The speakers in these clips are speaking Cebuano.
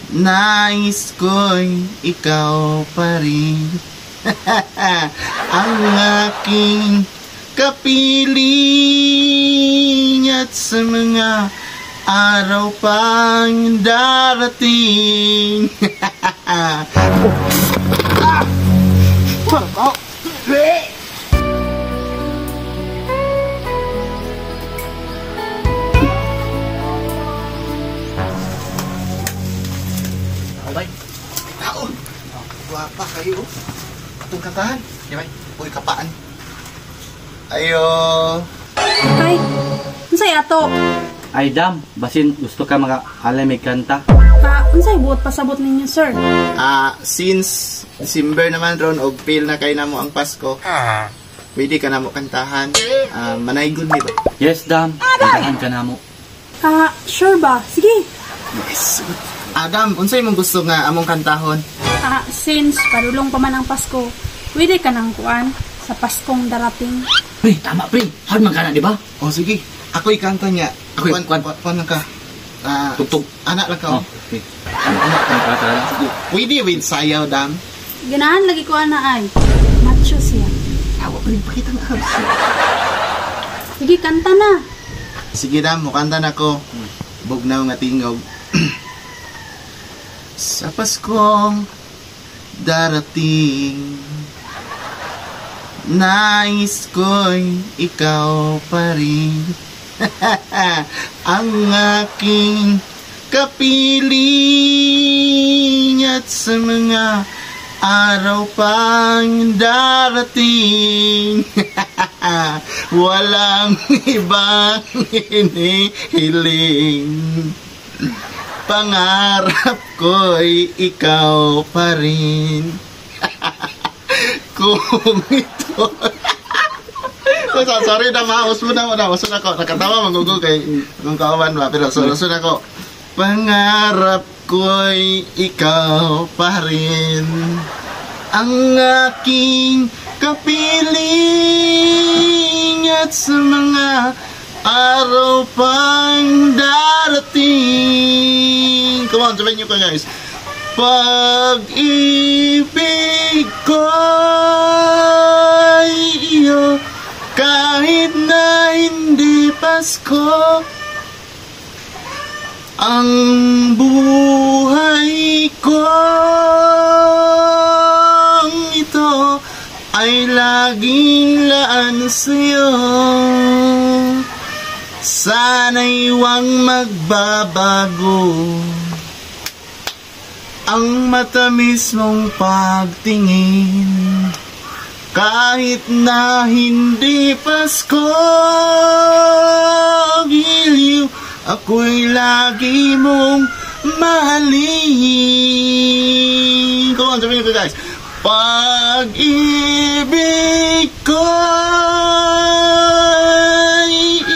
Nais ko'y ikaw pa rin ang aking kapiling at sa mga araw pang darating. Ah! Oh. Bay. Tao. Guwapa kayo. Atong kantahan. Di bay. Uy, kapaan. Ayo. Ay, unsay ato? Ay dam, basin gusto ka maka alam may kanta. Pa, unsay buot pasabot ninyo, sir? Ah, since December naman ron og feel na kay namo ang Pasko. Pwede ka namo kantahan. Ah, manaygon di ba? Yes dam, kantahan ka namo. Ah, sure ba? Sige. Yes. Adam, unsay mong gusto nga among kantahon? Ah, since padulong pa man ang Pasko, pwede ka nang kuan sa Paskong darating. Pre, tama pre. Hard man ka na, di ba? Oh, sige. Ako'y kanta niya. Ako'y Kuan, kuan. kuan lang ka. Ah, Tugtog. Anak lang ka. Oh, okay. Ano ka tara? Sige. Pwede with sayaw, Dam. Ganahan lagi ko ana ay. Macho siya. Tawa pre, pakita nga. Sige, kanta na. Sige, Dam, mukanta na ko. Bugnaw nga tingog. Sa Paskong darating, nais ko'y ikaw pa rin ang aking kapiling at sa mga araw pang darating. Walang ibang hinihiling, pangarap ko'y ikaw pa rin. Kung ito. Sorry na ma, uso na ako. Nakatawa magugo kay kung kawan ba, pero so, uso na ako. Pangarap ko'y ikaw pa rin, ang aking kapiling at sa mga araw pang darating. Come on, sabihin niyo ko guys. Pag-ibig ko'y iyo, kahit na hindi Pasko, ang buhay kong ito ay laging laan sa'yo. Sana'y huwag magbabago ang matamis mong pagtingin, kahit na hindi Pasko, giliw, ako'y lagi mong mahalin. Come on, sabihin ko guys. Pag-ibig ko'y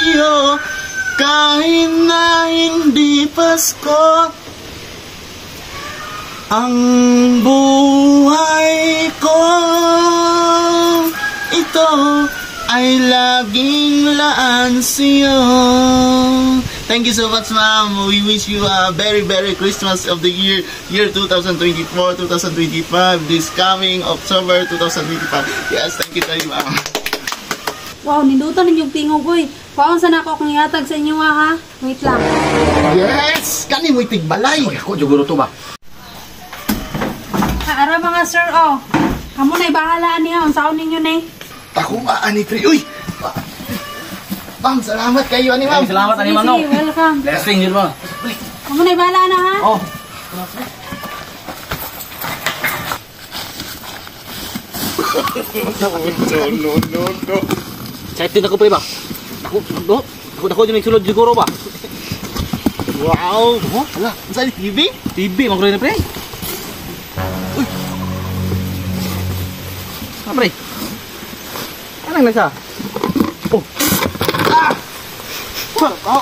iyo, kahit na hindi Pasko, ang buhay ko ito ay laging laan sa'yo. Thank you so much, ma'am. We wish you a very, very Christmas of the year, year 2024, 2025, this coming October 2025. Yes, thank you tayo, ma'am. Wow, nindutan ninyong tingog, uy. Paon sana ako akong ihatag sa inyo, ha? Wait lang. Yes! Kani mo'y tigbalay. Ako, juguro to ba? Ara mga sir, oh. Kamu na'y bahala niya. Unsaon ninyo, nay? Ako nga, ani, pre. Uy! Ma'am, salamat kayo, ani, ma'am. Salamat, ani, ma'am. Sige, welcome. Blessing yun, ma'am. Kamu na'y bahala na, ha? Oh. No, no, no, no. Excited ako, pre, ba? Ako, no? Ako, dyan nagsulod siguro ba? Wow! Oh, ala, unsa ni TV? TV, magro na, pre. Uy! Ah, pre. Anong nasa? Oh! Ah! Oh!